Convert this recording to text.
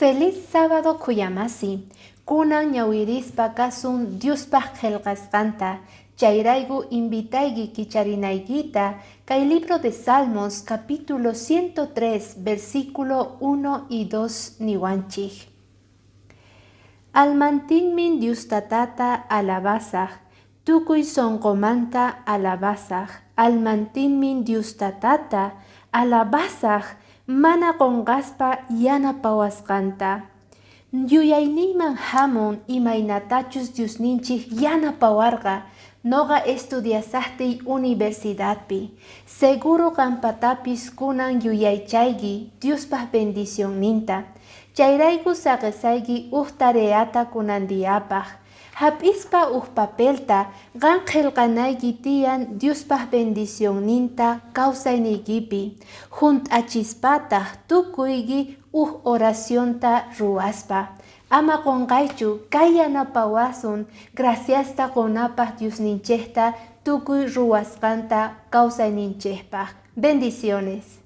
Feliz sábado khuyamasi. Kunan ñawirispa kasun Diospaq qillqasqanta. Chayrayku invitayki kicharinaykita kay libro de Salmos capítulo 103 versículo 1 y 2 niwanchik. Almantinmin Diostatata alabasaq, tukuy sonqomanta alabasaq. Almantinmin Diostatata alabasaq, mana qonqaspa yanapawasqanta. Yuyayniyman hamun imaynatachus Diosninchik yanapawarqa noqa estudiasaqtiy universidadpi. Seguro qampatapis kunan yuyaychayki Diospaq bendicionninta. Chayrayku saqesayki uj tareata kunan diapaq. Hap'ispa uj papelta qan qillqanayki tiyan Diospaq bendicionninta kawsayniykipi. Hunt'achispataq tukuyki uj oracionta ruwaspa. Ama qunqaychu kay yanapawasun graciasta qunapaq Diosninchikta tukuy ruwasqanta kawsayninchikpaq. Bendiciones.